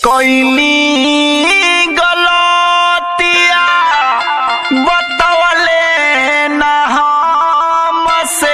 कोइली गलतिया बतवले ना हमसे।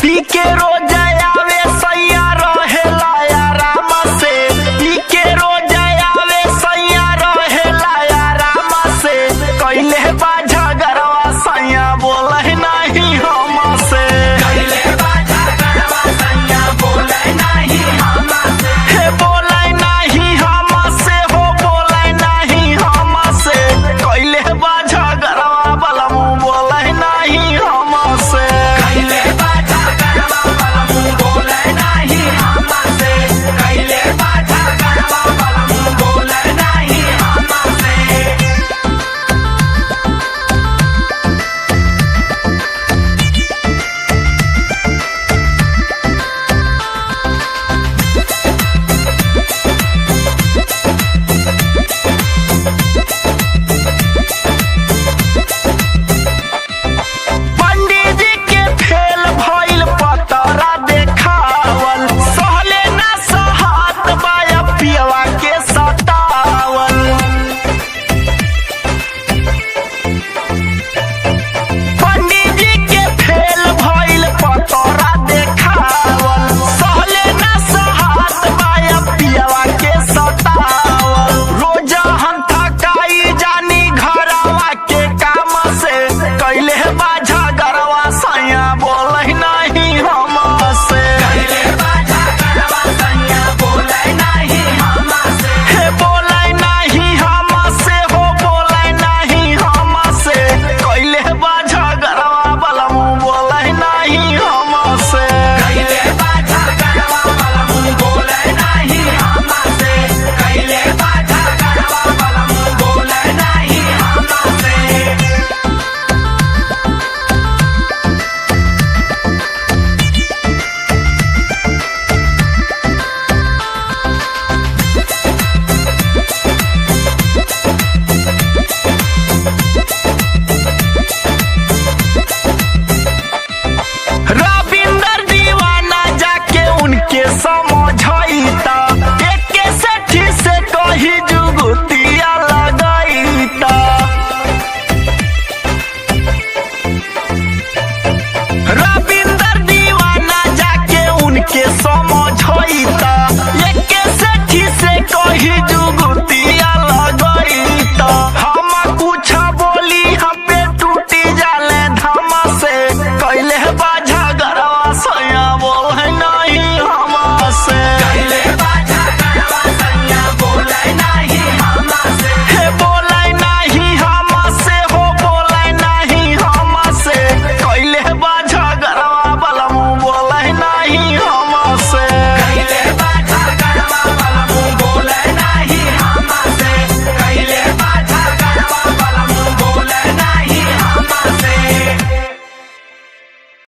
पी के रोज आवे सैया रहेला आराम से। पी के रोज आवे सैया रहेला आराम से। कैले बा झगड़वा सैया बोले नहीं हमसे। कैले बा झगड़वा सैया बोले नहीं हमसे। हे बोले नहीं हमसे, हो बोले नहीं हमसे। कैले बा झगड़वा बलमु बोले नहीं हमसे। कैले बा झगड़वा बलमु बोले नहीं हमसे। कैले बा झगड़वा बलमु बोले नहीं हमसे। पंडित जी के फेल भइल पतरा देखावल, सहले ना सहात बाया पियवा के सतावल। पंडित जी के फेल भइल पतरा देखावल, सहले ना सहात बाया पियवा के सतावल। रोज हम थकाई जानी घरवा के काम से। कैले बा झगड़वा सैया बोले नहीं हमसे। कैले बा झगड़वा सैया बोले नहीं हमसे। हे बोले नहीं हमसे, हो बोले नहीं हमसे। कैले बा झगड़वा बलमु बोले नहीं हमसे। कैले बा झगड़वा बलमु बोले नहीं हमसे। कैले बा झगड़वा बलमु बोले नहीं हमसे। रविंदर दीवाना जाके उनके समझाइता, एके सेठी से कही जुगुतिया लगाईता। रविंदर दीवाना जाके उनके समझाइता, एके सेठी से कही जुगुतिया लगाईता। हम कुछ बोली हम पे टूटी जाले धम से। कैले बा झगड़वा सैया बोले नहीं हमसे। कैले बा झगड़वा सैया बोले नहीं हमसे। हे बोले नहीं हमसे, हो बोले नहीं हमसे। कैले बा झगड़वा बलमु बोले नहीं हमसे। कैले बा